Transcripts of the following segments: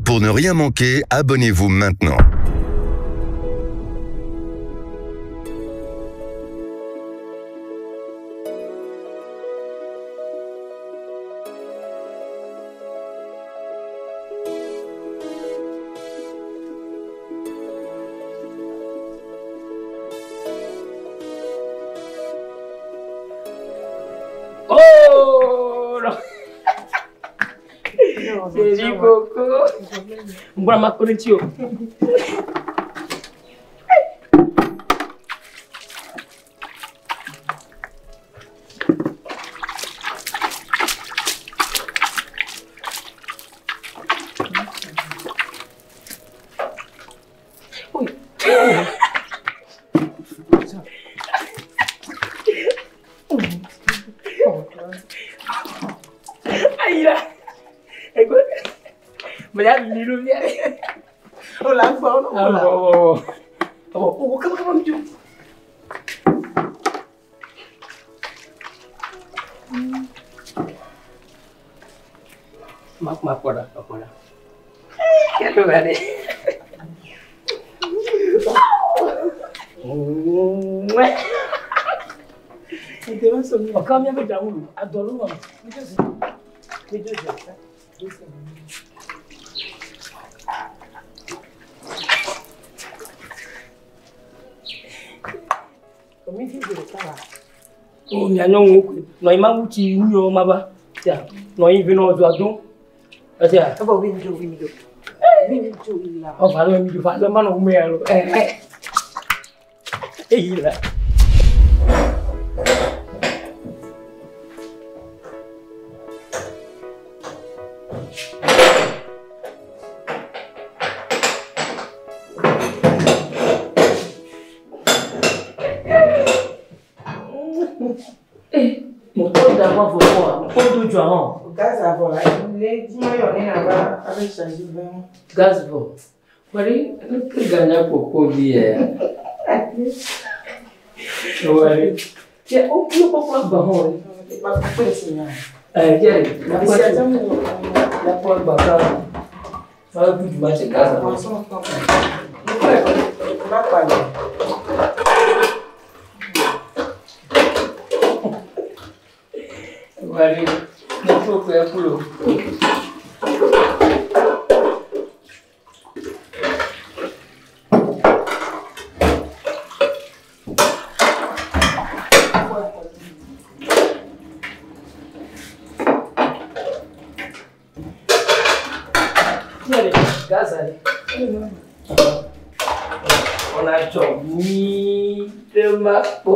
Pour ne rien manquer, abonnez-vous maintenant. Oh non. Chérie Coco. Mbona makoni tio. Ayi la. Écoute. Mais là, l'eau vient. Oh là, oh Ah, là. bon, bon, bon. Oh, oh, come, come, come, Ma, ma, voilà, voilà. Quelle vallée. Ouais. Ọ̀kan mi abẹ́jà wúlò, adọ̀lú wà. O mi anyɔ ŋu koe, nɔ yi ma wu tsi nu yɔ ma ba, tia, nɔ yi vi nɔ zɔ do, ɛtia. Ɔ fa lɔ mi do fa lɔ ma nɔ ŋu ya lɔ, ɛ ɛ, eyi la. Mo tó da wá fọ fún wa, mo tó ju àwọn. Gaz à bord là, les dimanches, on est là-bas avec chargé vraiment. Gaz bọ̀. Wari, ne ke ganya koko bi yɛ. Wari. Tiɛ, o kulo kɔkɔ gba hɔn rɛ. Ɛ jɛ, yakɔ gba kan. Fara bi juma cɛ gaz bɔ. Wari, mo tó kɛ kulo. Tiɛ gaz ale. On a jɔ mi de ma kpɔ.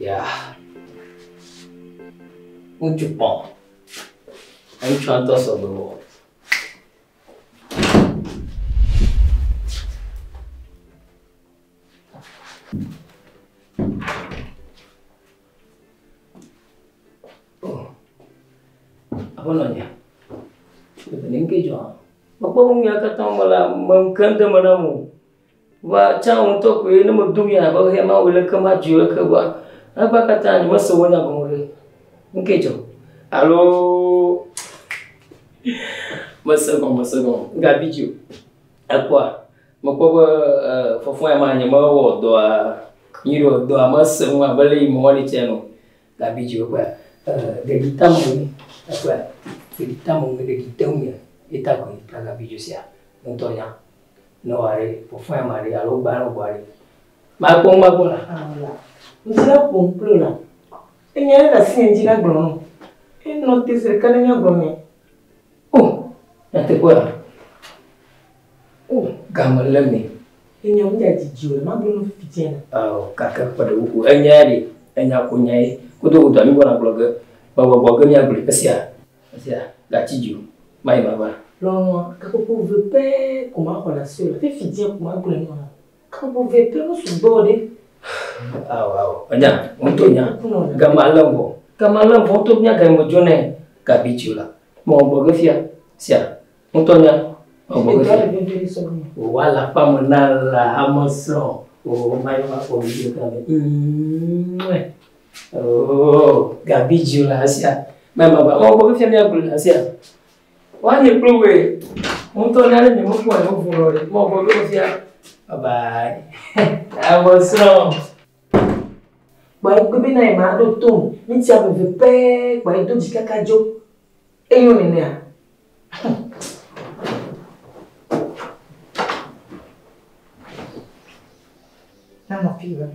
Ya. Ŋutsu kpɔn. Ŋutsua ŋutɔ sɔgbe wɔ. Oh. Aƒenɔ nye. Eve ne ŋke dzɔ. Mekpɔ be nu ya katã me la, me ŋke ŋde me nam o. Va tsã wo ŋutɔ koe ne medo nu ya abe xexea mawɔe leke madzɔe leke vɔa, egbea katã nyemese wò nya gɔme ɖe. Ŋke dzɔ. Alo mese gɔme mese gɔme. Ŋgabi dzi o. Ekpɔa, mekpɔ be fɔfɔ ya ma nyemewɔ dɔa nyuiɖe o. Dɔa mese ŋu abe le yi mewɔnɛ tsɛ ene o. Gabi dzi o ekpɔa. Ɖeɖi te ame ŋu. Ekpɔa, ɖeɖi te ame ŋu, ɖeɖi te ŋunye. Ye ta koe ta gabi dzo sia. Ŋutɔ nya. Ne wòaɖe fɔfɔ ya ma ɖe alo gbã ne wògbɔ ɖe. Makpɔ nu magbɔ la. Awo la. Ŋdi la ƒom kpli wò la. Enya ɖe le asinye ŋdi la gblɔ nɔ. Enɔ te zi ɖeka ne míagblɔ nɛ. Oh, nyateƒea? Oh, game le eme. Enya ŋdi adzidzi o le magblɔ nɔ fifi dzia na. Ao, gake kpe ɖe wo ko. Enya ya ɖe, enya ko nya ye. Kodo wò dɔ mi gbɔna gblɔ ge. Megbɔgbɔ ge míagblɔe. Esia, esia, gatsi dzi o. Mayi mava. Lɔlɔ̃a, gaƒoƒo eve pɛ ko maxɔ le asiwò le. Fifi dzia ko magblɔe nɔ la. Gaƒoƒo eve pɛ mesugbɔ o ɖe. Ao, ao, enya, ŋutɔ nya. Game além vɔ. Game além vɔ ŋutɔ mía game dzo nɛ. Gabi dzi o la. Mewɔ ge fia. Sia, ŋutɔ nya. Mewɔ ge Edɔ fia. le vevie sɔ gbɔ. O alakpa me na la ame srɔ̃. O mayi ma kpɔ video ka me. Oh, gabi dzi o la sia. Mayi ma va. Mewɔ ge fia míagblɔe la sia. Woanye kple woe. Ŋutɔ nya ɖe nye mekpɔ nye ʋu nɔ ɖe. Mewɔ ge fia. Bye bye. Ame srɔ̃. Kpɔ egbe bena ye ma ɖo tom. Ŋuti ame eve pɛ kpɔ edo dzi kaka dzo. Eyo nenea. Na nɔ fi va.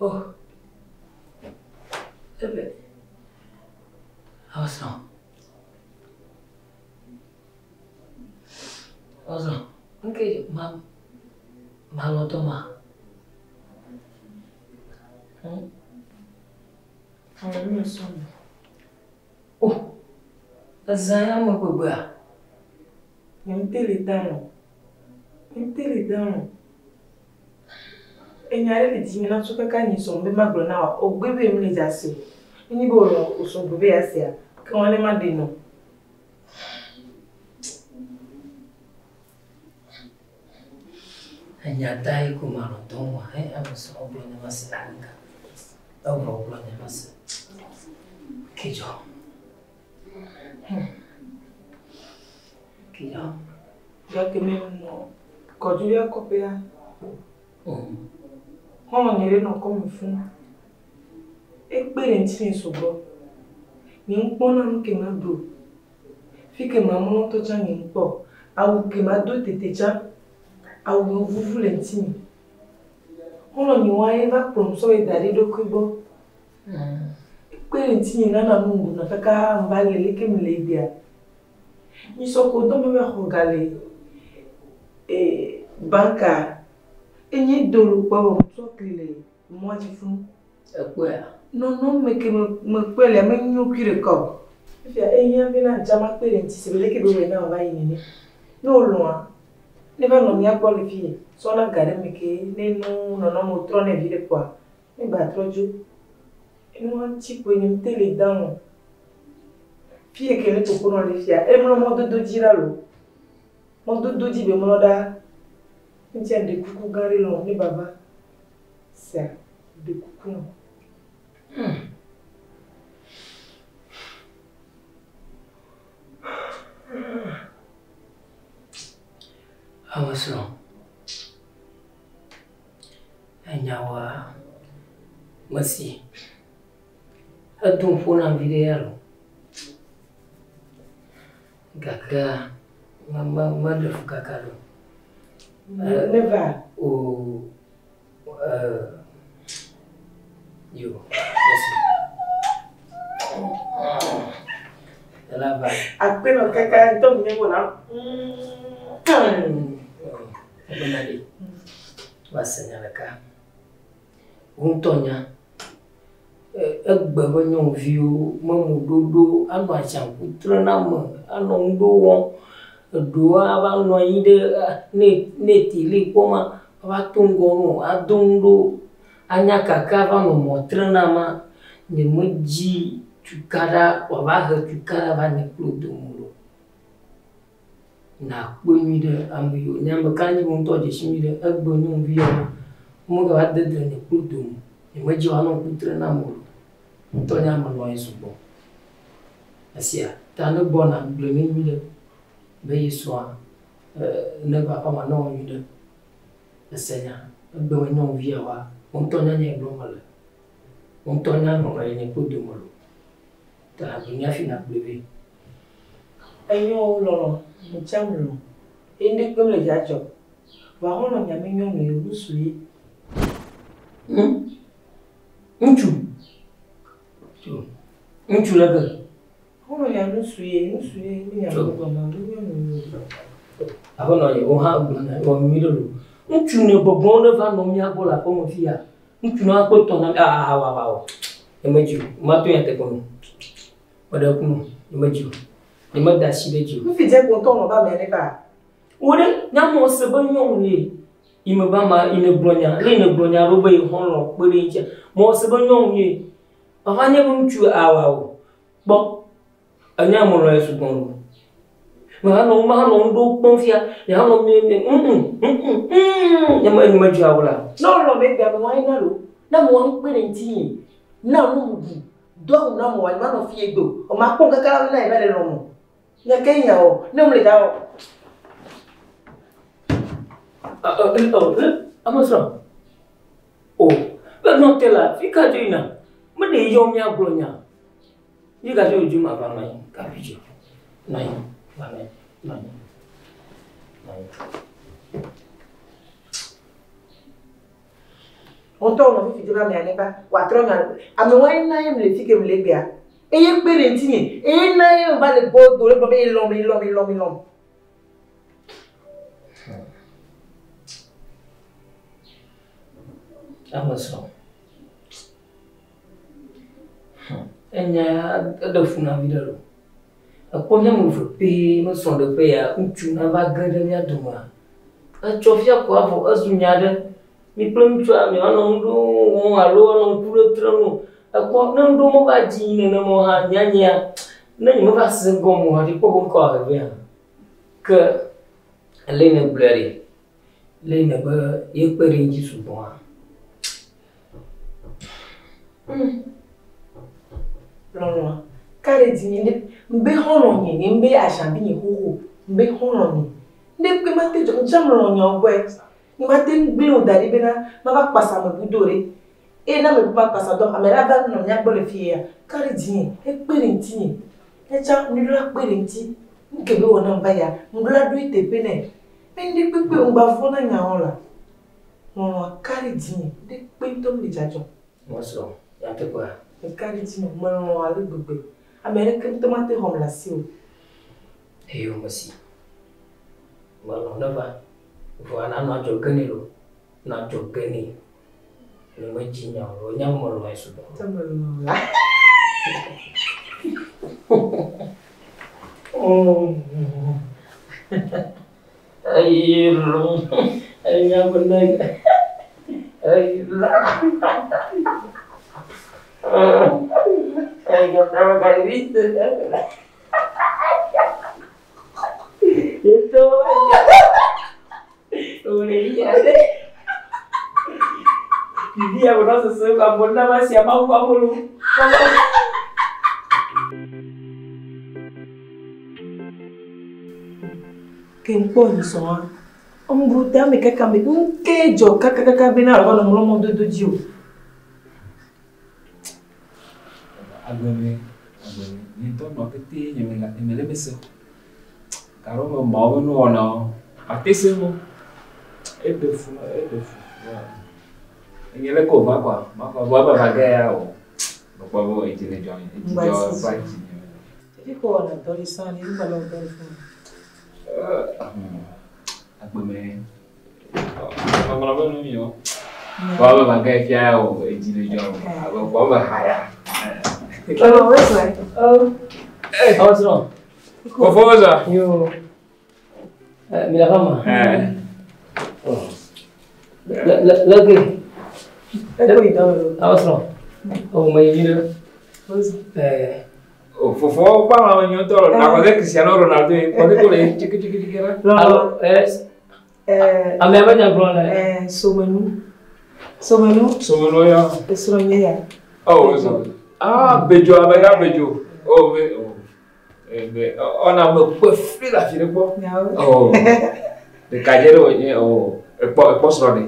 Oh. Ebe. Ame srɔ̃. Ame srɔ̃. Ŋke ma malɔ dɔ ma. Ame nu sɔ me. Oh. Ezã ya me gbegbea. Nye ŋute le da lɔ. Nye ŋute le da lɔ. Enya ɖe le dzi na tso kaka nyi sɔm be magblɔ na wa. O gbe be mi le dza se o. Enyi be wòlɔ o sɔ gbe be ya sea. Ke wɔn ne ma ɖe nɔ. Enya ta yi ko malɔ dɔ ma. He ame srɔ̃ gblɔ nye ma se ŋka. Evɔ gblɔ nye ma se. Ke dzɔ. Ke dzɔ. Gake me nɔ kɔdzi ya kɔƒea. Xɔlɔ̃ nye ɖe nɔ kɔme fũ. Ekpe ɖe ŋutinye sugbɔ. Nye ŋkpɔna nu ke ma ɖu o. Fi ke ma mlɔ ŋutɔ tsã nye ŋkpɔ o. Awu ke ma do tete tsã, awu me vuvu le ŋutinye. Xɔlɔ̃ nye wa ye va kplɔm sɔ yi da ɖe eɖokui gbɔ. Ekpe ɖe ŋutinye nana nu ŋɖuna kaka ŋva le leke me le egbea. Nyisɔ ko dɔ me va xɔ ga le banka. Enye do lo kpɔ vɔ sɔ kli le mɔa dzi fũ. Ekpɔea? Nɔnɔme ke me mekpɔe lea menyo kui ɖeka o. Fifia ehiã bena ŋtsa makpe ɖe ŋuti si be leke be wɔe na wòva yi nene. Ne wolɔ̃a, ne va nɔ mía gbɔ le fi sɔ na ga ɖe me ke ne nu nɔnɔmewo trɔ nɛ vi ɖe kpoa, ne gba trɔ dzo. Enua ŋuti koe nye ŋute le da lɔ. Fi yi ke ne tokonɔ le fia, emlɔ mɔdodo dzi ɖa loo. Mɔdodo dzi be mlɔ ɖaa. Ŋutsia ɖe kuku gã ɖe lɔ ne bava. Sea, ɖe kuku nɔ. Ame srɔ̃, enyawoa, mesi. Edo ŋƒo nam viɖe ya loo. Gakea, me me meɖe fu kaka ɖo. Neva. O, yo, mesi. Ela va. Akpe nɔ kaka ŋutɔ nye wɔna. Egbena ɖe, va se nya ɖeka. Wò ŋutɔ nya, egbe be nyɔnuviwo me mo ɖoɖo anɔ atsiaƒu trem na ame, anɔ nu ɖewo wɔm. Eɖewo ava nɔ anyi ɖe ne ne tele kpɔm ma, woava to ŋgɔ na wò ado nu ɖewo, anya kaka ava nɔ mɔ trem na amea. Nyemedzi tukaɖa wòava he tukaɖa va nye kple wò dome o. Nakpɔe nyuiɖe, ame yiwo nye ame ka dzi wò ŋutɔ dze si nyuiɖe, egbe nyɔnuvi yawo, womegava de dzre nye kple wò dome o. Nyemedzi woanɔ ŋku trem nam o. Ŋutɔ nye ame lɔ̃ ye sugbɔ. Esia ta ne gbɔna gblɔe nɛ nyuiɖe be ye srɔ̃a ne va aƒeme ne wɔ nyuiɖe. Ese nya, egbe me nyɔnuvi yawoa, wò ŋutɔ nya nya yi gblɔm mele. Wò ŋutɔ nya nɔnɔme yi nye kple wò dome loo. Ta gblɔe nɛ hafi nàgblɔe vɛ. Enyo lɔlɔ, ŋtsam lɔ. Ye ŋɖe kpem le dzadzɔ. Vɔa xɔlɔ̃ nya me nyɔnu ye nusu ye. Ŋutsu. Tso. Ŋutsu le ke. Xɔlɔ̃ nya nusu ye, nusu ye mi nya Tso. gbɔgbɔ ma me nyɔnu ye. Aƒenɔ ye wo hã gblɔ nya wɔ nyuie ɖe loo. Ŋutsu ne gbɔgbɔm ne va nɔ mía gbɔ le aƒeme fia. Ŋutsu na kpe tɔ na mi. Ah, wa wa wa. Nyemedzi o. Mato nyateƒe me. Meɖe ku no. Nyemedzi o. Nyemeda asi ɖe edzi o. Nufi dze ko ŋutɔ nɔ ba mea ne va. Wo ɖe nyamɔ se be nyɔnu ye. Yi me ba ma yi ne gblɔ nya, le yi ne gblɔ nya ɖo be yi xɔlɔ̃ kpe ɖe eŋutia. Mɔ se be nyɔnu ye. Ava nye be ŋutsu awa o. Kpɔ. Enya me lɔ̃ ye sugbɔ loo. Mehanɔ mehanɔ nu ɖewo kpɔm fia. Yehanɔ mi mi nye me dzi awu la. Ne wolɔ me gbea me wa yina lo. Ne me wa nu kpe ɖe ŋuti nye. Na nu ɖu. Do awu na me wa manɔ fie do. O ma kpɔ kaka la na ye va le lɔ mo. Nya ke nya o. Ne me le da o. Ame srɔ̃. O, be nɔ te la, fi ka dzo yina? Meɖe yɔ mía gblɔ nya. Fi ka dzo dzo ma va nɔ anyi, kafi dzo. Nɔ anyi, va nɔ anyi, nɔ anyi. Nɔ anyi. Ŋutɔ nɔ fifi dze be amea ne va, wòatrɔ nya. Ame wa na ye le fi ke me le gbea. Eye kpe ɖe ŋuti nye. Eye na ye va le gbɔ do le gblɔ be elɔm, elɔm, elɔm, elɔm. Ame srɔ̃. Enya ya eɖe fu na vi ɖe loo. Ekpɔ mía ame eve pɛ me srɔ̃ɖeƒe ya, ŋutsu nava ge ɖe mía domea. Etsɔ fia ko avɔ ezu nya ɖe. Mi kple ŋutsua mianɔ nu ɖewo wɔm alo anɔ ŋku ɖe trem o. Ekpɔ ne nu ɖewo meva dzi yi nenema o hã, nyanyea, ne nyemeva se egɔme o hafi kpɔ be ŋkɔ ahe vɛ hã. Ke le yi ne gblɔe ɖe, le yi ne be yekpe ɖe ŋuti sugbɔ hã. Lɔlɔa, ka ɖe dzi nye ne ŋbe xɔlɔ̃ nye, nye ŋbe azabi nye xoxo, ŋbe xɔlɔ̃ nye. Ne kpe ma te dzɔ, ŋtsam lɔlɔ̃ nyawo gbɔe. Nye ma te gblẽ wò da ɖi bena mava kpasa ame budo ɖe. Eye ne ame bu va kpasa dɔm, ame la va nɔ mía gbɔ le fie ya. Ka ɖe dzi nye, ekpe ɖe ŋuti nye. Etsa ŋɖo la kpe ɖe ŋuti. Nu ke be wɔ nam va ya, ŋɖo la ɖo eteƒe nɛ. Ne ŋɖe kpekpe ŋgba vɔ̃ na nyawo la. Lɔlɔ̃a ka ɖe dzi nye, ŋɖe kpe ŋutɔ mi le dzadzɔ. Mɔsrɔ̃, nyateƒea. Eka ɖe dzi nye, melɔ̃ ale gbegbe. Ame aɖeke ŋutɔ mate xɔm le asi o. Eyo mesi. Melɔ̃ ne va. Vɔa nanɔ adzɔge nɛ loo. Nɔ adzɔge nɛ. Nyemedzi nya o. Nya melɔ̃e sugbɔ. Tsa melɔ̃ la. Ayi lɔ. Enya be ne. Ayi la. Ayi kata kali. Fia wònɔ sese ko amewo na ma sia mawu amolu. Ke ŋkpɔ nyisɔa, ŋbu tame kaka me ŋke dzɔ kakakaka bena alo va nɔ mlɔ mɔdodo dzi o. Agbeme, agbeme, nye ŋutɔ nɔ pete nye me nye me le eme se o. Gake me mawo be nuwɔnawo, mate se ŋu. Eɖe fu, eɖe fu. Enye leke wòva kɔa, makɔ vɔ ebe va ge ya o. Mekpɔ be edzi le dzɔ, edzi dzɔ va dzi nye. Fi ko wɔna dɔ li sã ɖe, ŋgba le wɔ dɔ li fún. Agbeme, ŋɔŋlɔ be nu mi o. Vɔ ebe va ge fia ya o, edzi le dzɔ. Abe kpɔ be haya. Ɔ, wesɔe. Ɔ srɔ̃. Fofo wosɔ. Yo. Mi la fama. Le le le ke. Eko yi dɔ me lo. Ɔ srɔ̃. Ɔ me yi ɖe. Wosɔ. O fofo kpa ma me nyɔtɔ lo. Na kɔse Cristiano Ronaldo ye kɔse ko le tiki tiki tiki la. Alo eh ame ame nya gblɔ le. Somenu. Somenu. Somenu ya. Esrɔ̃ nye ya. Oh wosɔ. Ah bedzo ame ga bedzo. Oh be oh. Ebe ɔna me kpe fli le afi ɖe kpɔ. Oh. Ɖekadze ɖe wònye oh ekpɔ ekpɔ srɔ̃ ɖe.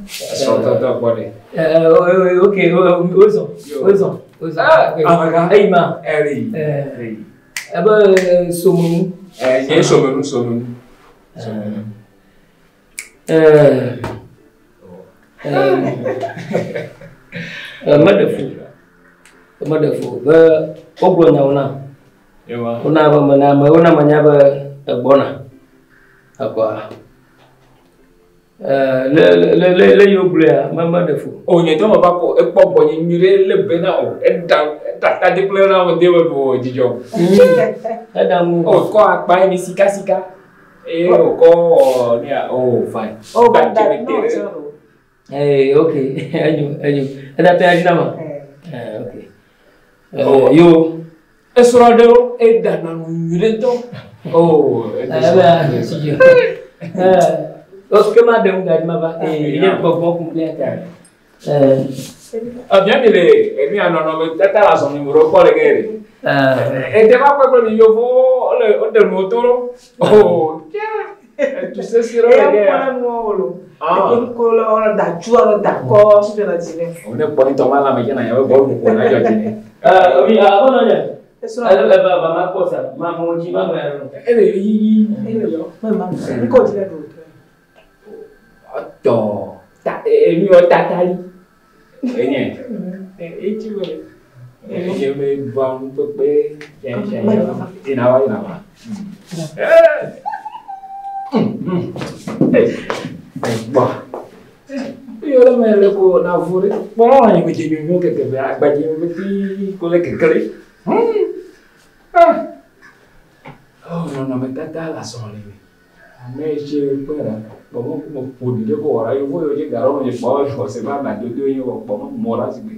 Srɔ̃tɔtɔ kpɔ ɖe. Ok, wozɔ, wozɔ, wozɔ. Amegã. Eyi ma. Eri. Ebe somenu. Nye somenu somenu. Somenu. Meɖe fu. Meɖe fu be wogblɔ nyawo nam. Wona be mena me wona menya be egbɔna. Ekɔa. Le le le le yi wogblɔea me meɖe fu. O nye tɔ me va kɔ ekpɔ gbɔnye nyui ɖe lé be na o eɖa eɖa tadi kple na me de me ɖu o dzidzɔ. Eɖa ŋu. O kɔ akpa yi mi sika sika. Eye o kɔ wɔ nea o fine. O ba da no tsɔ lo. Ee ok enyo enyo. Eɖa tɔ ya dzi na ma. Ok. Yo. Esrɔ̃ ɖewo eɖa na nu nyui ɖe ŋutɔ. O Ebe dzidzɔ. Ok ma ɖe ŋu gadzi ma va. Ee nye gbɔgbɔ kunkle ta. Abia mi le enu ya nɔnɔme tata le azɔli me ɖo kpɔ le ge ɖe. Ede va kpɔ kple mi yevuwo wole woɖe nuwo to ɖo. Oh, etu sesi ɖe le ge ya. Eya kpɔ nuwo lo. Eko le ɔlɔ da tsu ɔlɔ da kɔ fi le dzi nɛ. O ne kpɔ ŋutɔ ma lãme dze na ya be bɔlu ƒoƒo na dzɔ dzi nɛ. Omi aƒenɔ nye. Esrɔ̃. Ele ba ba ma kpɔ sa ma mo dzi ma ŋlɔ ɖo. Ele yiyi ele yɔ. Me ma ŋkɔ dzi le ɖo. Ɔtɔ ta enu yɔ tatali. Enye. Etsi me. Enye me ba nu kpekpe. Ina wa ina wa. Gbɔ. Yɔ me le ko na vo ɖe. Kpɔ nye me dze nyonyo keke be agbadze me ti ko le kekle. Oh nɔnɔmetata le azɔli me. Ame yi tse kpe ɖe kpɔ me me ƒo ɖi ɖe ko wɔ ɖa yevu yiwo dze gaɖɔ me kpɔ xɔse be agbadodo ye wɔ kpɔ me mɔ ɖa zikpui.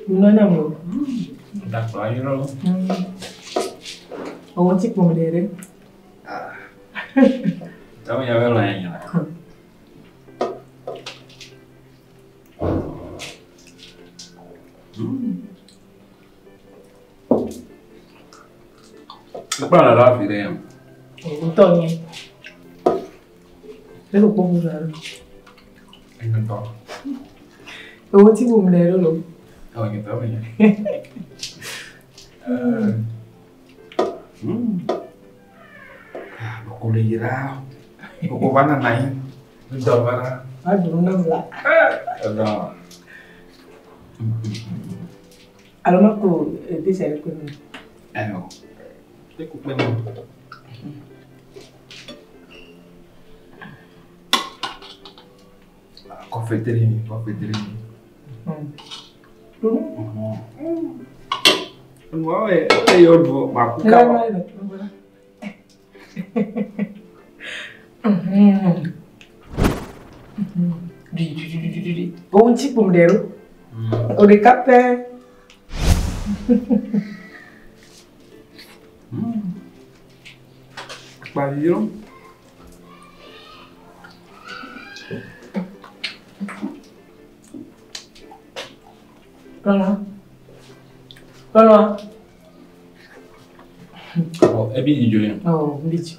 Nuna mo. Dakplɔ anyi ɖo. Owó tí kpɔm ɖe ɖe. Tɔmɔ nya bɛ lɔ yɛn nyina. Ekplɔ nɔ ɖe afi ɖe yɛn. Owó tɔ nye. Ne ko kpɔm ɖe ɖo. Enyo tɔ. Owó tí kpɔm ɖe ɖo lo. Ɔ nye tɔ me nye. Boko le yira. Boko va nana yi. Ŋdɔ va la. Aɖu nam la. Ɛdɔ. Alo ma ko desi ɖe kpe mi. Ayo. Te ku kpe mi. Kɔfɛ teri mi, kɔfɛ teri mi. Nua ye eyɔ ɖu ma ku kaba. Owó tí kpɔm ɖe ɖo. O ɖeka pɛ. Akpavi yɔ. Lɔlɔ. Lɔlɔ. Ɔ ebi dzidzo yɛ. Oh, mbitsi.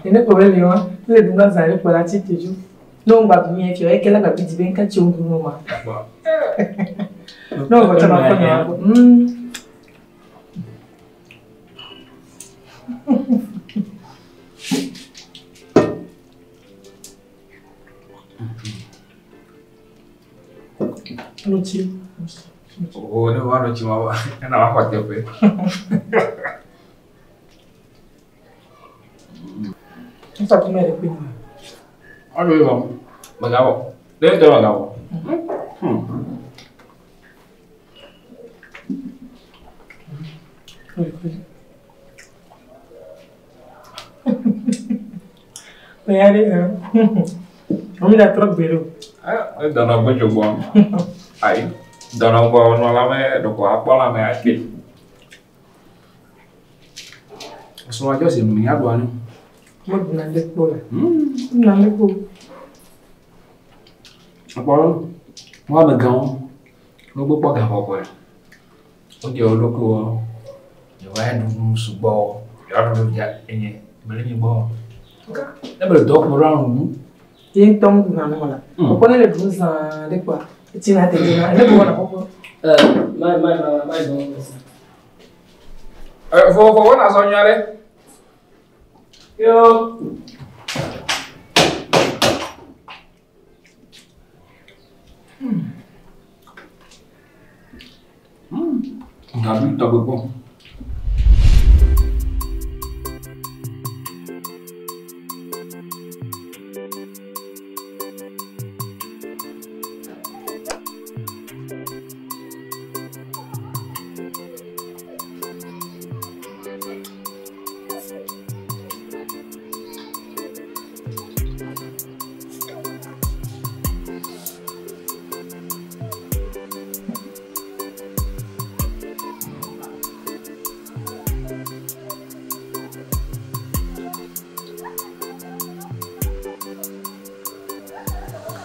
Nene problème yi wa, ne le ɖu zã ɖe kpɔ la tsi te dzo. Ne wo gba ɖu mía fia, eke la gba bi dzi be ŋka tsi wo ɖu no ma. Ne wo gbɔ tsɔ ma kpɔ nya wa gbɔ. Notsi. O ne va nɔ tsi ma wa ena wa xɔ teƒe. Ŋutɔ tu mɛ ɖe kpe ma. Ɔɖo yi vɔ. Megawɔ. Ɖe ŋutɔ megawɔ. Oya ɖe hã. Omi da trɔ gbe ɖo. E dɔnɔ gbe dzo gbɔ. Ayi. Dɔnɔ gbɔ nɔ la me ɖeko akpɔ la me ake. Srɔ̃ adzɔ si nu ya ɖua nu. Mo ɖuna ɖe kpɔ la. Ɖuna ɖe kpɔ. Akpɔ wo amegãwo ne wo kpɔ gaxɔxɔe. Wodze wo ɖokuiwo yewoa ɖu nu sugbɔ yewoaɖu nu dza enye mele mi gbɔ. Ne mele dɔ kpɔ ɖo nu. Ye ŋutɔ ŋu ɖuna nu la. Kpɔkpɔ ne le ɖu zã ɖe kpɔa. Etsi na tete na. Ne bɔ na kpɔkpɔ. Ma ma ma ma dɔn. Ɛ fɔ fɔ wɔna sɔ nyuia ɖe. Yo. Gaɖu tɔgbe kpɔ.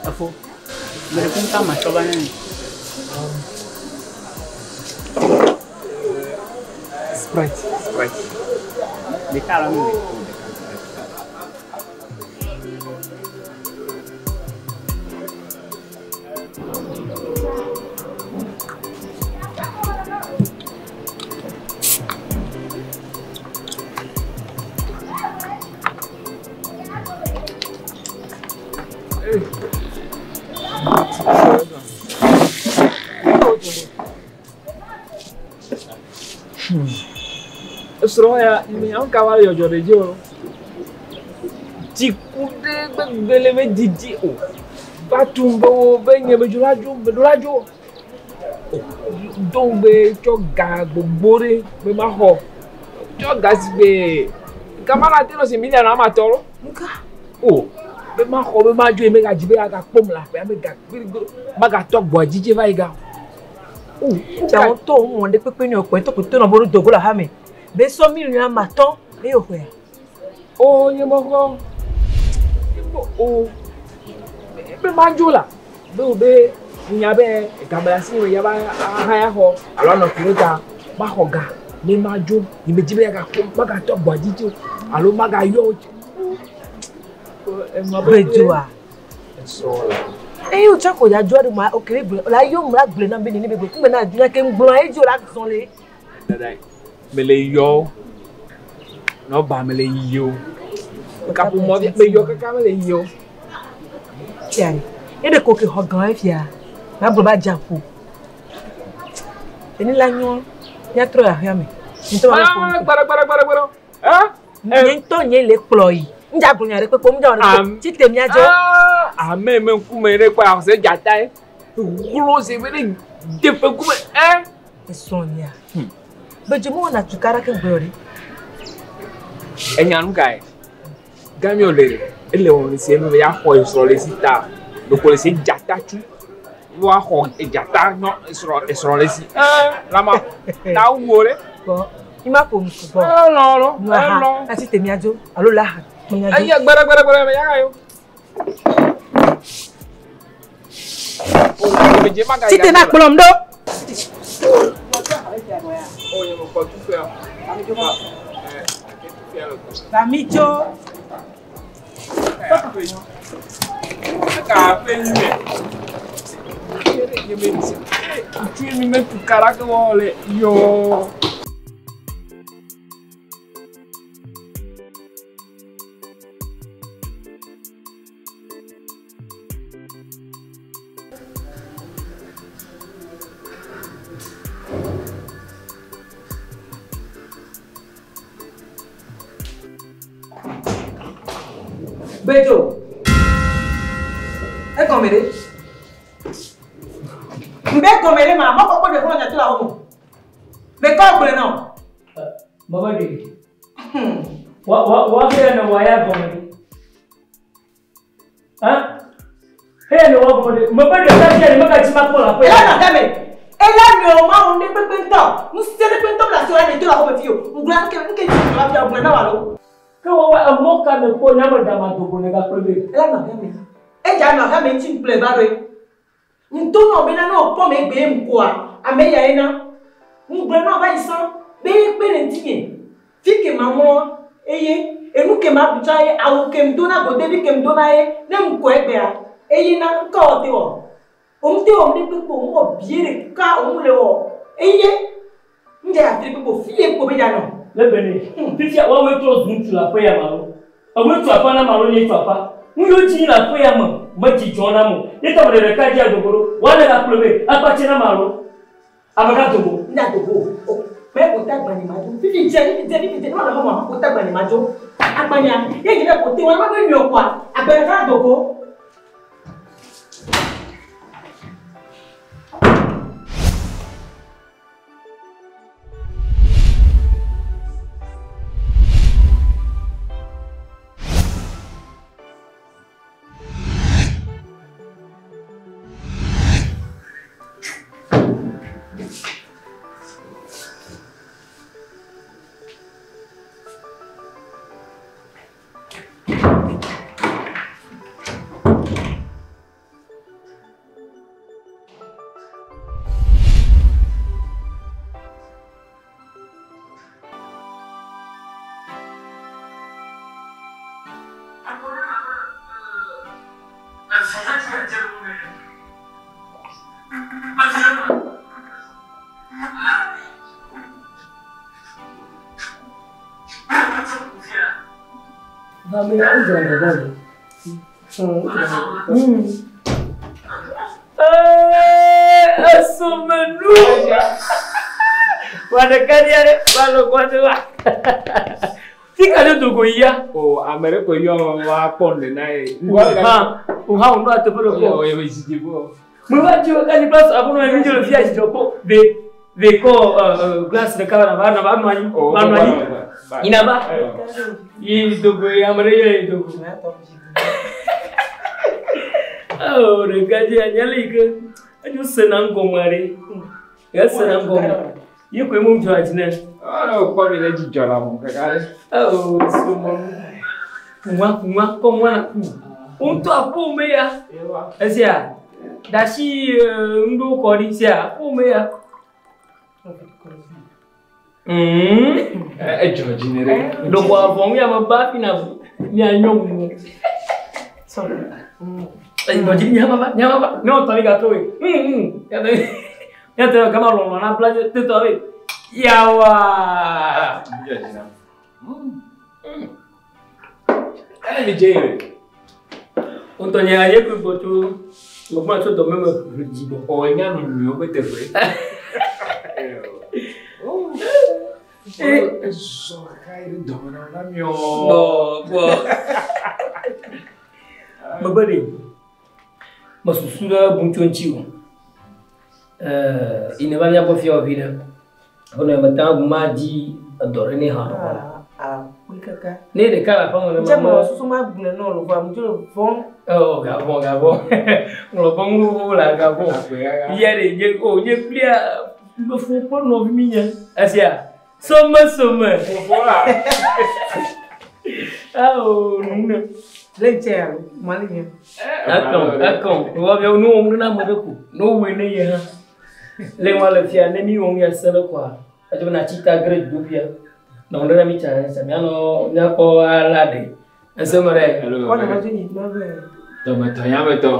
Efo, mele kum kama tsɔ va ne mi. Sprite. Sprite. Ɖeka alo ame eve? Esrɔ̃ ya ame ka va le dzɔdzɔ ɖe dzi o. Dziku ɖe gbegbe le be didi o. Va tum be wo be nye be dzo la dzo be ɖo la dzo. O do ŋugbe tsɔ ga gbogbo ɖe be maxɔ. Tsɔ ga si gbe gama la te nɔ si miliɔn ame atɔ̃ lo. Nuka? O be maxɔ be madzo ye megadzi be agakpɔm le aƒea me ga magatɔ gbɔa dzidzi va yi ga. Tiawo to ŋu ɖe kpekpe ne okpɛ to koto nɔ bolo dogo la hame. Be sɔ miliɔn amatɔn eye wòxɔea. O nye mexɔ. O be madzo la. Be wo be nya be game le asi nye ya va haya xɔ alo anɔ fi ta maxɔ ga ne madzo. Nye medzi be ya magatɔ gbɔa dzi tso alo magayɔ o. Bedzoa. Esɔ la. Eye wotsɔ ko ya dzo ɖe ma ok gblɔ la yɔ mu la gblɔ na be nene be gblɔ kumbe na dzo ke ŋgblɔ edzo la zɔn le. Dada mele yɔ nɔba mele yi o. Kaƒomɔ me yɔ kaka mele yi o. Fia ye ɖe ko ke xɔ gã fia. Ma gblɔ ba dza ƒo. Eni la nyɔ míatrɔ ya xea me. Ntɔ ma Ah, gbara gbara gbara gbara. Ah. Nye ŋutɔ nye le kplɔ yi. Ŋdza gblɔ nya ɖe kpekpe ŋdza wɔ ɖe tite míadzo. Ame me ŋkume ɖe kpɔ ahɔse dzata ye. Wlo se be ɖe de ƒe ŋkume ɛ. Esrɔ̃ nya. Bedzo mewɔna tukaɖa ke gblɔ ɖi. Enya nu kae? Gami wòle ele wɔm le se be ya xɔ esrɔ̃ le si ta. Ɖeko le se dzata tsu. Woaxɔ dzata nyɔ esrɔ̃ esrɔ̃ le si. Ɛ lama ta wu ɖe. Gbɔ mi ma ƒo nu sugbɔ. Elɔ lɔ Nu aha elɔ. atite míadzo alo la ha míadzo. Eya gbara gbara gbara me yaga yo. Tite na kplɔm ɖo. Bami tso. Yo. Bedzo. Egɔme ɖe. Nbe gɔme ɖe ma, mɔkpɔkpɔ ɖe xɔlɔ̃ nyato la wo mo. Mekɔ gblɔe nɔ. Baba de. Wa wa wa he na wa ya gɔme de. Ha? He na wa gɔme de. Mebe de ka fia de meka ti ma kpɔ la ƒe. Ela nɔ heme. Ela nɔ ma wo ne kpekpe ŋutɔ. Ŋusẽ ɖe kpekpe ŋutɔ le asi wa ne to la wo me fi o. Ŋgblɔ nke nke ti la fia gblɔe na wa lo. Ke wa wa emɔ ka ne kpɔ nyame da ma dogo ne gakplɔ be. Ela nɔ heme. Edza nɔ heme ŋuti ŋgblɔe va ɖoe. Ŋdo nɔ bena ne wòkpɔ me gbe ŋkɔa, ame ya yena. Ŋgblɔe nɔ va yi sã be ye kpe ɖe ŋutinye. Fi ke ma mlɔ eye enu ke ma ɖu tsã ye awu ke ŋdo na godevi ke ŋdo na ye ne ŋkɔ egbea eye na ŋkɔ wɔ te wɔ. Òun te wɔ ɖe kpekpe òun wɔ bie ɖeka òun le wɔ eye ŋdze afi ɖe kpekpe fi ye kpo be ya nɔ. Le bene. Fifia wa wo trɔ zu ŋutsu le aƒe ya ma lo. Ewo tso aƒe na ma lo nye tso aƒe. Nu yiwo dzi le aƒe ya me me dzi dzɔ na mo. Ye tɔ me ɖeka dzi adogo ɖo. Wa le gakplɔ be akpatse na ma lo. Ame ka dogo. Ŋdze adogo o mɛ kò te agbanye ma dzo. Fifi dze fifi dze fifi dze ne ma nɔ xɔmɔ kò te agbanye ma dzo. Agbanya ye dze be kò te wɔn ma be nyɔ kɔa agbanya ka dogo. Vame ya wo dzra ɖe ɖe. Esomenu. Wa ɖeka ɖi aɖe va lɔ kɔ ɖe wa. Fika ɖe dogo yia. O ame ɖe ko yɔ wa kpɔ nu na ye. Oha oha wo nɔ ateƒe ɖe kɔ. O ye be didi bo. Me va tso kasi place aƒenɔ ye mi dzo le fia dzidzɔ kpɔ ve ve kɔ glace ɖeka va na va nɔ anyi. Va nɔ anyi. Yina va. Yi dogo yi ame ɖe yɔ yi dogo. Oh, ɖeka dzi anya le yi ke edzo sena ŋgɔme ɖe. Ese na ŋgɔ. Ye koe mo dzɔ dzi ne. Ɔlɔ kpɔ mi le dzidzɔ la mo kaka ɖe. Oh, so mo. Kuma kuma kɔ ŋua na ku. Ŋutɔ aƒo me ya. Esia. Ɖasi ŋɖo kɔ ɖi sia aƒo me ya. Edzɔ dzi ne ɖe. Ɖeko avɔ ŋu ya me ba fi na mianyɔ ŋu. Dɔdzi nyama nyama ne wotɔ mi gatrɔ we. Yàtọ̀ kama lɔlɔ na bla tetɔ we. Yawa. Dzɔ dzi na. Ele mi dze ye. Ŋutɔ nye aye kpe gbɔ tso megbɔna tso dɔme me dzi gbɔ. Ɔ enya nu nyuiwo ƒe teƒe. Ezɔ kaka yi ɖe dɔme na na miɔ. Gbɔ gbɔ. Megbe ɖe mesusu ɖe bu tso ŋuti o. Ɛɛ ine va míagbɔ fia vi ɖe. Aƒenɔ meta ŋu ma dzi edɔ ɖe ne hã. Akpe kaka. Ne ɖeka le aƒeme ne Ŋtsɛ ma. mewɔ susu ma gblɔe nɔ lɔ vɔa ŋdzo le vɔ̃m. Oh, gavɔ gavɔ. Ŋlɔ bɔ ŋu la gavɔ. Yɛ ɖe nye o nye kplia mefo kple nɔvi mi nye. Esia some some. Fofo la. Awo nu ne. Le ŋtsɛ alo mali nye. Ekɔn ekɔn wɔ nu wɔm na ame ɖe ko. Ne woe ne ye hã. Le wa le fia ne mi wɔm ya se ɖe koa. Edze be natsi ta gre dodofia. Nɔ ɖe mi tsa tsa mianɔ miakpɔ ala ɖe. Ese me ɖe. Wɔna ma dzo yi ma vɛ. Dɔmetɔ nyametɔ.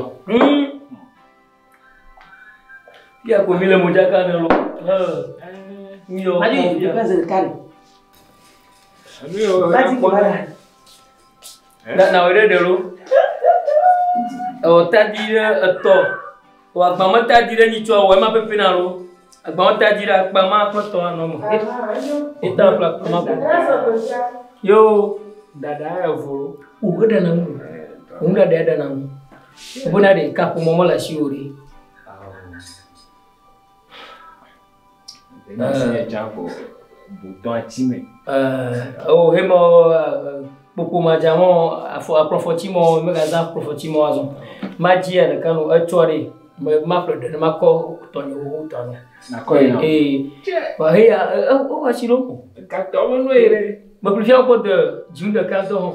Fia ko mi le modzaka ɖe lo. Mi yɔ. Ma dzo yi dodofia zi ɖeka ɖe. Enu yiwo Ma dzi kpɔ ma ne. ɖa. Na na wo ɖe ɖe lo. Ewɔ tadi ɖe etɔ. Wɔ agbame tadi ɖe nyitsɔ wɔ ema pepe na lo. Agbame tadi ɖe akpa ma kple tɔ anɔ me. Eta kple akpa ma kple. Yo. Dada ya vo. O eɖe na ŋu. Ŋu ɖaɖa eɖe na ŋu. Ebona ɖe kaƒomɔ mele asi o ɖe. Enya si dza ko butɔn ati me. Ɛɛ o hemɔ kpokpo madza mɔ afɔ akplɔfɔtsi mɔ megazã akplɔfɔtsi mɔ azɔ. Madzi ya ɖeka no etsɔ ɖe me maƒle ɖe ne makɔ tɔnye wo tɔ nɔ. Nakɔ yi nɔ. Ee wa heya ewɔ asi ɖo. Gatɔ me nu yi ɖe. Meƒle fia kpɔ de dziŋ ɖeka ŋutɔ hã.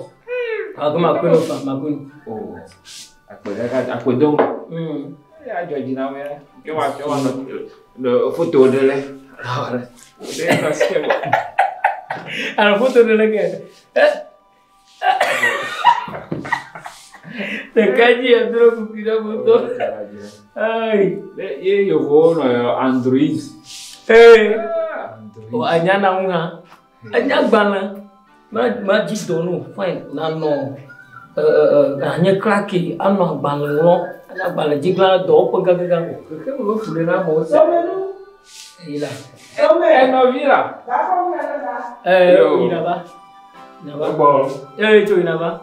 Alo makɔe no fa makɔe no. O akpe kaka akpe dɔm. Ya dzɔ dzi na me ya. Ke wa ke wa nɔ nɔ foto ɖe lɛ. Ɖe nɔ si ke bɔ. Alo foto ɖe lɛ ke. Ɖeka dzi edro kuku ɖe foto. Ayi. Ye yevuwo nɔ Android. Ee. Android. O anya na ŋu hã. Enya gbalẽ. Ma ma dzi dɔ no fine nanɔ anye klaki anɔ agbalẽ ŋlɔ. Anya agbalẽ dzi gblã dɔwɔƒe gãgãgã o. Keke me be fu ɖe na amewo se. Sɔmenu. Eyi la. Sɔmɛ. Enɔvi la. Gafɔ mi na da. Ɛɛ Yo. yina va. Yina va. Egbɔ. Ee tso yina va.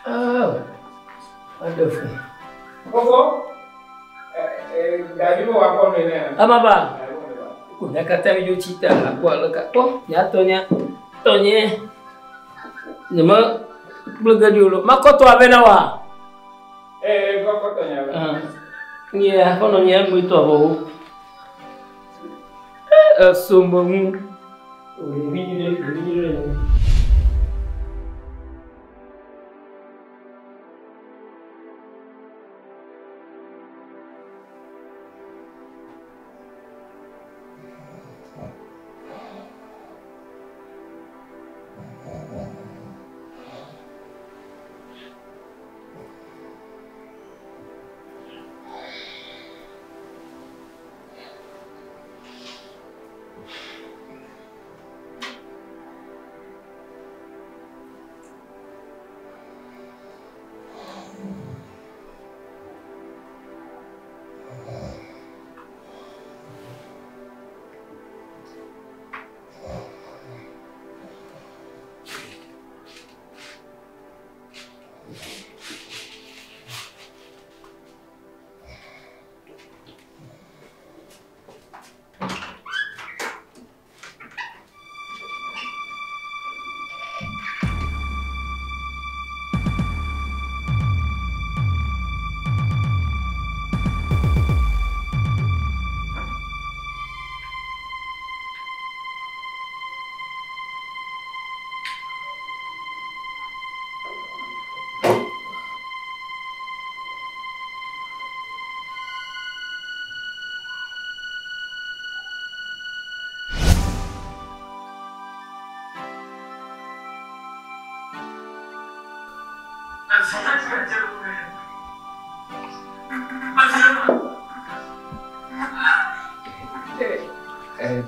Ah, wonderful. Fofo. Davi me wa kɔ nɔ ne. Ama ba. Ko nya katã mi dzo tsi ta akpɔ ale ka kpɔ nya tɔ nya tɔ nye. Nye me kple ge ɖi o lo. Makɔ tɔ abe na wa. Ee kɔkɔ tɔ nya. Ah. Nye aƒenɔ nye ŋue tɔ vɔ wo. Eso me ŋu. Ɖevi nyui ɖe ɖevi nyui ɖe le.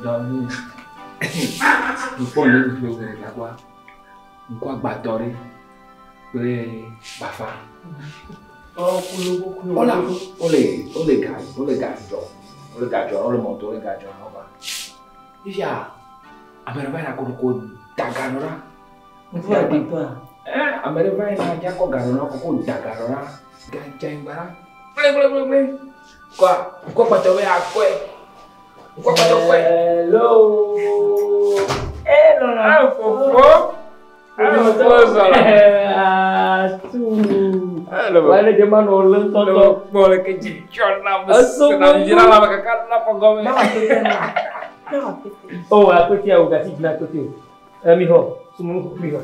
Dɔ mi. Mekpɔ le ƒe gbe ɖeka kpɔa, ŋkɔ agbatɔ ɖe kple bafa. Wole wole wole ga wole ga dzɔ wole ga dzɔ wole mɔto wole ga dzɔ na wo ba. Fifia ame ɖe va yina ko da ga nɔ ɖa. Ŋutsu agbatɔa? Ame ɖe va yina dza kɔ ga nɔ ɖa koko da ga nɔ ɖa. Ga dze anyigba ɖa. Kple kple kple kple. Kɔa ŋkɔ agbatɔ be akɔe. Ŋkɔ agbatɔ kɔe. Hello. Eh, lɔlɔ. Ah, fofo. Ah, fofo zɔlɔ. Atu. Hello. Wale dze ma nɔ lé ŋutɔtɔ. Kpɔ le ke dzidzɔ nam. Eso Senam dzina la me kaka na fɔ gɔme. Náwa pété na. Náwa pété. O akpete awo gati dzina akpete o. Ɛ mi xɔ, sumu mi xɔ.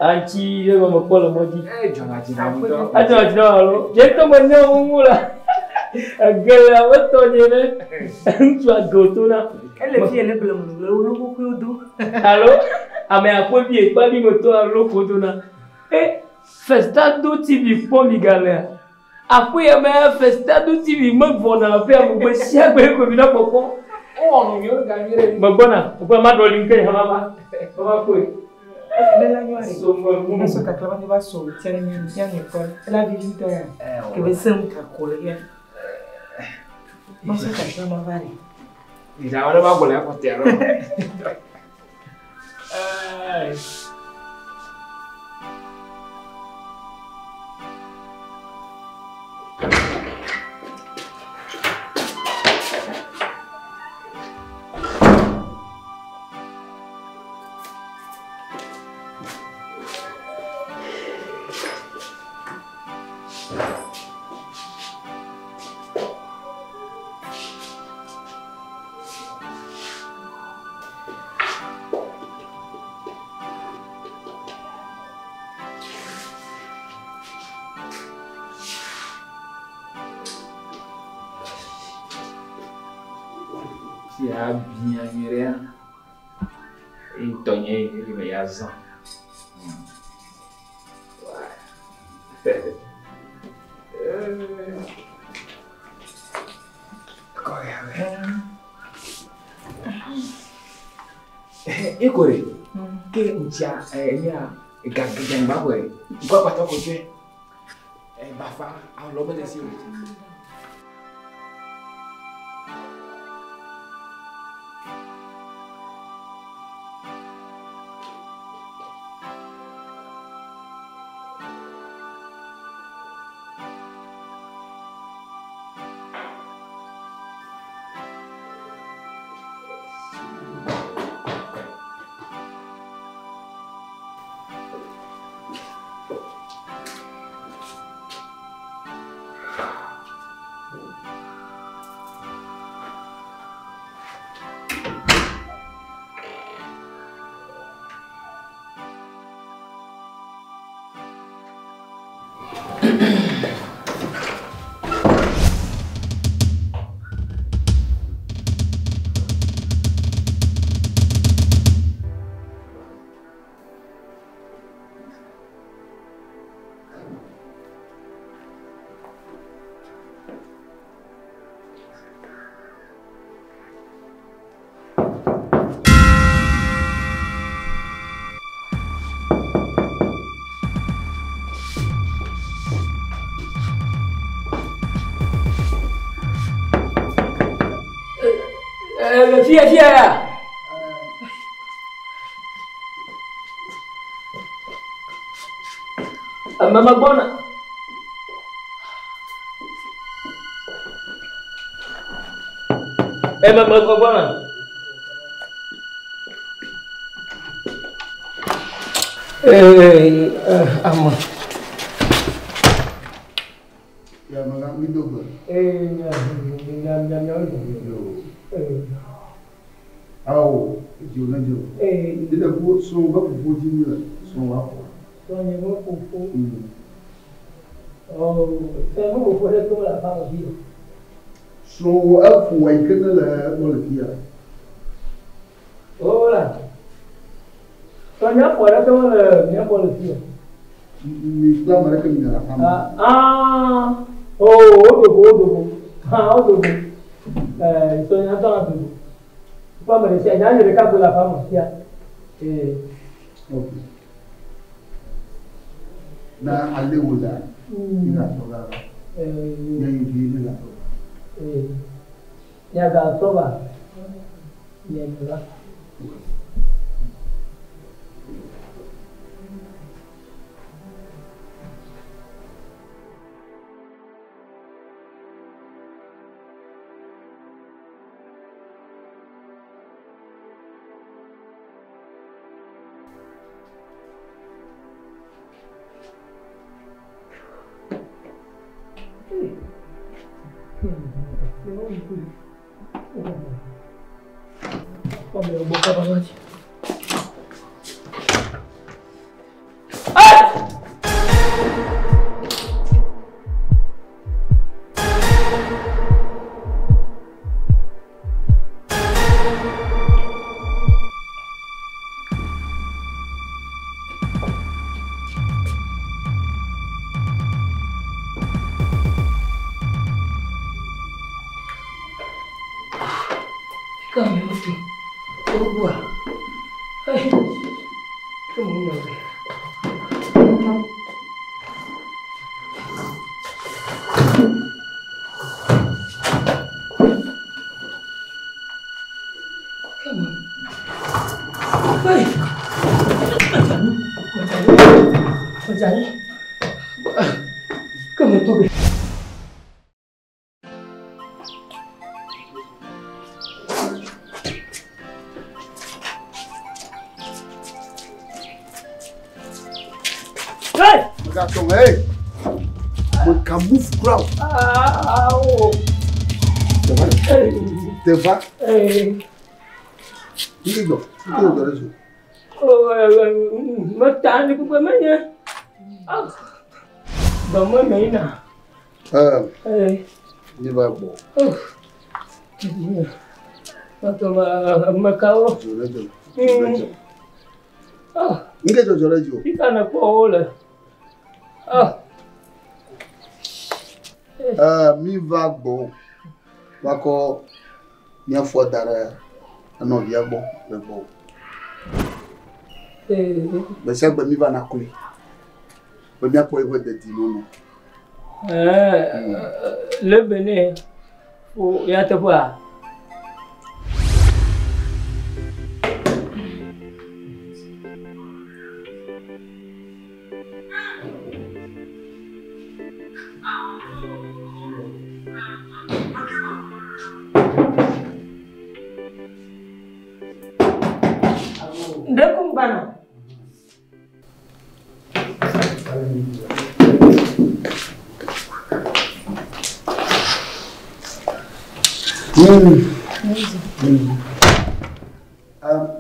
Aŋtsi ɖe me kpɔ le mɔ dzi. Eh, dzɔna dzi nam ŋutɔ. Adzɔ dzina alo. Nye ŋutɔ me nya wo ŋu la. Ege le abe tɔnye ne. Ŋutsu ago to na. Ele fi ele blem le wo xoxoe do. Alo ame akpɔ bi ekpa bi me tɔ alo ko do na. E Festado TV kpɔ mi galea. Aƒe ya me Festado TV me vɔna aƒe ya me gbe sia gbe ko mi na kpɔkpɔ. Wowɔ nu nyuie ga nyuie ɖe. Megbɔna, megbɔna ma ɖɔ li ŋke hã ma va. Ma kpɔe. Ne la nyɔa ɖe. So me Esɔ kakla ma va sɔ tia ne mía mía ne kpɔ. Ela vivi ŋutɔ ya. Kebe sem kako le ya. Ma sɔ kakla ma va ɖe. Dzra wale ma gbɔ le akɔ tea ɖo. Ɛɛ. Sia bia nyuie ɖea. Eyi tɔnye yi me ya zã. Ekore, ke ŋutsia enya ga gadzangba koe, ŋkɔ akpatɔ ko tsɔe. Bafa alɔ mele si o. Fia fia ya. Ame megbɔna. Eme megbɔna. Ee, ame. Ya maga mi dogbe. Ee, nya nya nya nya Yo. Ee. Awo, dzo ne dzo. Ee. Dede ko srɔ̃ be ƒoƒo dzi mi le srɔ̃ wa xɔ. Srɔ̃nye be ƒoƒo. Ɔ, srɔ̃nye be ƒoƒo ɖe to le aƒea me fi o. Srɔ̃wò eƒo yi ke ne le egbɔ le fia. O la. Srɔ̃nye ƒo ɖe to le mía gbɔ le fi o. Mi kple ame ɖeke mi le aƒea me. Ah, oh, wodogo, wodogo. Ah, wodogo. Eh, sɔ nya tɔ la dogo. Kpɔ ame ɖe sia, nya nye ɖeka koe le aƒea me fia. Eh. Ok. Na ale wo la, mi la sɔ va. Eh. Ne yi vi mi la sɔ va. Eh. Ya ga sɔ va. Nye va. Megatɔ hey! Meka move kura o. Ah, oh. Te va. Eh. Nke dzɔ, nke dzɔ ɖe zo. Oh, meta ni kpekpe menye. Ah. Dɔme me yina. Eh. Mi va gbɔ. Oh. Mekawo. Dzɔ ɖe dzɔ. Dzɔ ɖe dzɔ. Nke dzɔdzɔ ɖe dzi o. Fika ne kpɔ wo le. Ah. Mi va gbɔ. Va kɔ mía fɔ da ɖe enɔvia gbɔ le gbɔ. Gbe sia gbe mi va na kloe. Be míakpɔ eƒe dedinɔnɔ. Le bene o ya teƒea. Ndekumbana.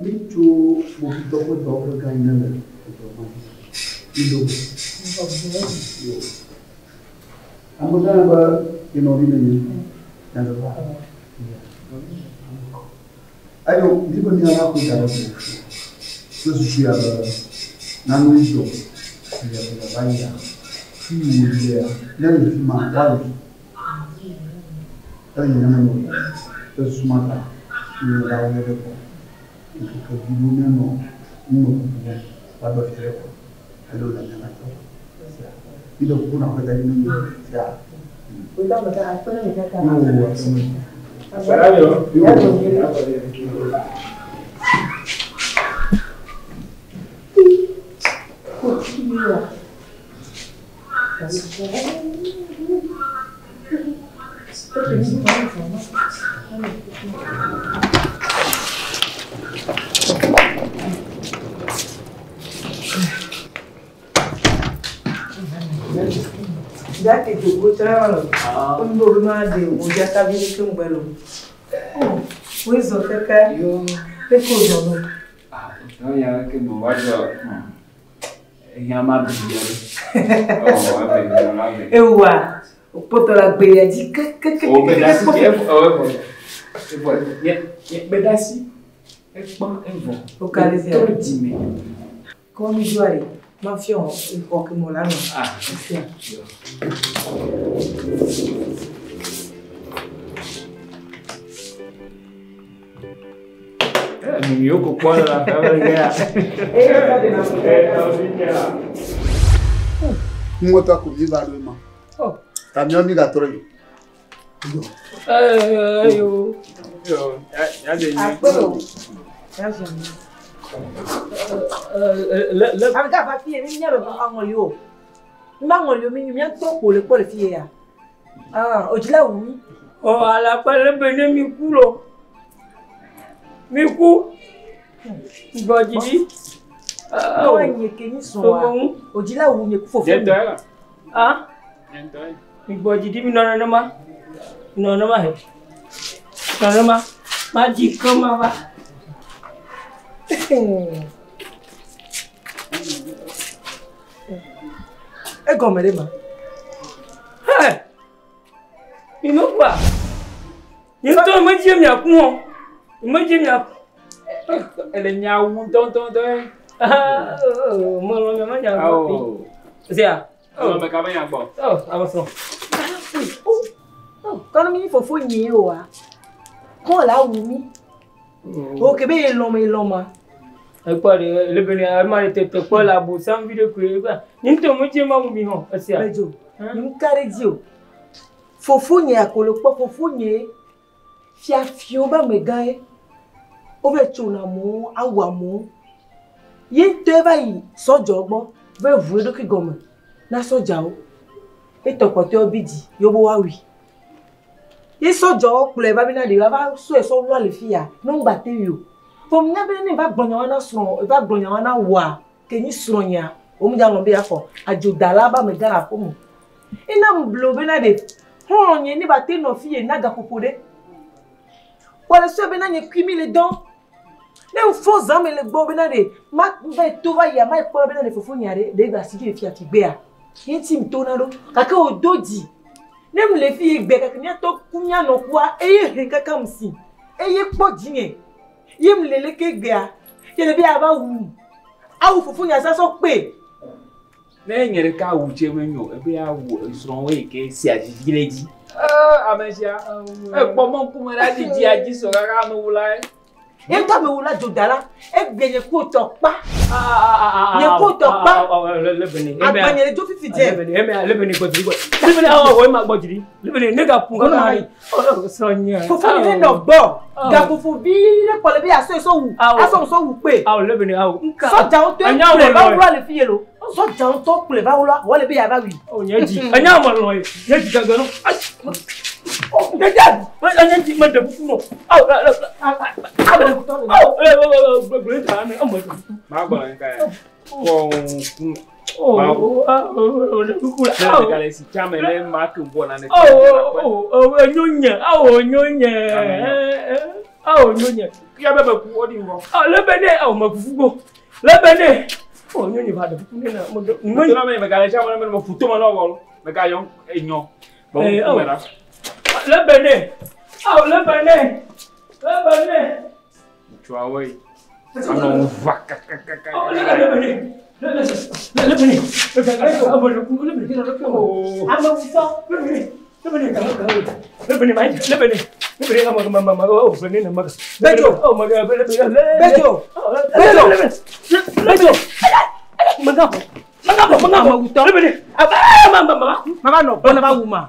Mi tso kpovitɔ ƒe dɔwɔƒe gã yi ne le edɔ ma dzi. Mi do go. Yo. Amegã be ye nɔvi nenye. Nyateƒea? Ayo, mi be miava koe da ɖe go. Kple susu ya be nanewo dzɔ le ƒe va yia. Fi yi wò lea, ne le fi ma, woali. Ele nyanya me o. Kple susu ma ta, mi va wo ɖe gbɔ. Ŋkeke vi ɖewo míanɔ numekuku wɔm woaɖo fi ɖe kɔ. Alo le miana tɔ. Mi ɖe kuku na ƒe da ɖi ne mi sia. Yo, yo. Jake jogo tsã lo. Wo ma de wo jaka vi ke ŋgbe lo. Oh, wo zɔ keke. Eko zɔ lo. Non, ya ke mo va jɔ. Ya ma bi ya. Oh, abe, abe. Ewa. Okpɔtɔ le agbe ya dzi kekeke. O be dasi ke o e bo. E bo. Nye nye be dasi. E kpɔ e vɔ. O ka le sia. Trɔ dzi me. Kɔ mi do ayi. Mafia exɔ ke me wòle anɔ. Fia. Miwo ko kpɔ le aƒe me ge ya. Ŋutɔ ko mi va ɖo ema. Ta miɔ mi gatrɔ yi. Ayo. Akpe o. Yazɔ mi. Le Ame ka va fie mi mía be aŋɔli o. Mi ma ŋɔli o mi mía tɔ ko le kpɔ le fie ya. Ah, o dzila wu mi. Ɔ alakpa le be ne mi ku lo. Mi ku. Gbɔ dzi ɖi. Tɔ nye ke mi sɔn wa. O dzila wu mi ku fofo. Nye tɔ ye. Ah. Nye tɔ ye. Mi gbɔ dzi ɖi mi nɔ nenema. Nɔ nenema he. Nɔ nenema. Ma dzi ke ma va. Egɔme ɖe ma. He. Mi me kua. Nye ŋutɔ me dzi mia ku o. Me dzi mia ku. Ele nya wu ŋutɔŋutɔŋutɔ ye. Melɔ mia me nya gbɔ. Zia. Ame ka be nya gbɔ? Oh, ame srɔ̃. Kɔnɔ mi fofo nyi o wa. Kɔn la wu mi. O ke be elɔn ma elɔn ma. Ekpɔ ɖe le be ne ema ɖe tete kpɔ le abosam vi ɖe koe ekpɔ. Nye ŋutɔ me dzi ma wu mi hã esia. Bedzo. Nuka ɖe dzi o. Fofo nye akolo kpɔ fofo nye fiafiwo be amegã ye. Wova tsona amewo, awu amewo. Ye ŋutɔe va yi sɔdzawo gbɔ va ʋu eɖokui gɔme na sɔdzawo. Etɔ kpɔtɔewo bi dzi ye wobe woawui. Ye sɔdzawo kplɔe va bena ɖe woava sɔe sɔ wlɔ le fi ya ne womgba te wui o. Vɔ nya be ne va gblɔ nyawo na srɔ̃, va gblɔ nyawo na woa, ke nyi srɔ̃nyea, wo medza lɔ̃ be yeaxɔ adzodala be amegã le aƒeme. Ena ŋblo bena ɖe xɔlɔ̃nye ne va te nɔ fi ye na gaƒoƒo ɖe. Kpɔ le sɔe bena nye kui mi le dɔn. Ne ŋfɔ zã me le gbɔ bena ɖe ma va yi to va yia ma yi kpɔ bena ɖe fofonya ɖe ɖe gba si dzi le fia figbea. Ye ŋuti ŋto na ɖo. Gake wòdo dzi. Ne mu le fi ye gbe gake míatɔ ku míanɔ kua eye he kaka mu si. Eye kpɔ dzinye. Ye mu le leke gbea. Ye le be ava wu. Awu fofonya sasɔ kpe. Ne nye ɖeka awu tse menyo ebe awu srɔ̃wo yi ke sia vivi le dzi. Ee ame sia ekpɔ mɔ ŋkume ɖe adzi dzi adzi sɔ kaka amewula ye. Ye ŋutɔ amewula dzodala egbe nye ku tɔ kpa. Nye ku tɔ kpa. Agbanye le dzo fifi dze. Lebene gbɔ dzi gbɔ. Lebene awɔ wɔ ema gbɔ dzi ɖi. Lebene ne ga ƒo kaka ɖi. Srɔ̃nye. Fofo mi ne nɔ gbɔ. Gaƒoƒo vi ɖe kpɔ le be asɔ sɔ wu. Asɔ sɔ wu kpe. Awo lebene awo. Sɔdzawo tɔ kplɔe va wlɔ le fi ye lo. Sɔdzawo tɔ kplɔe va wlɔ wɔ le be yava wui. O nye dzi. Enya me lɔ ye. Nye dzi gage no. Dede. Nye dzi me ɖe kuku nɔ. Awo awo awo gbegble ta me ame. Ma gbɔ le ka ya. Kɔ ŋku. O o ɖe kuku la. Ne ɖeka le si tsame ne ma ke bɔ na ne. O o o enyo nye. Awo enyo nye. Awo enyo nye. Kia be be ku wo ɖi ŋgɔ. Awo lebe ne awo me fufu go. Lebe ne. O enyo nye va ɖe kuku ne na. Mo ɖe. Mo tɔ me me ga le tsame ne me fu to me na wɔ. Me ga yɔ enyɔ. Awo. Lebe ne. Awo lebe ne. Lebe ne. Ŋutsuawo yi. Anɔ ŋu va kakakaka. Lebe ne. Lebe ne. Amewutɔ. Bejo. Bejo. Bejo. Bejo. Amewutɔ. Mava nɔ gbɔ ne va wu ma. Bejo. Mava nɔ gbɔ ne va wu ma.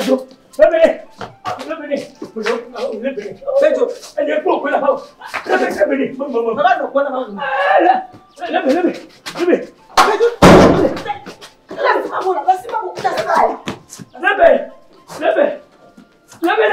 Bejo. Lasi ma bo la, lasi ma bo, lasi ma bo. Lebe, lebe, lebe.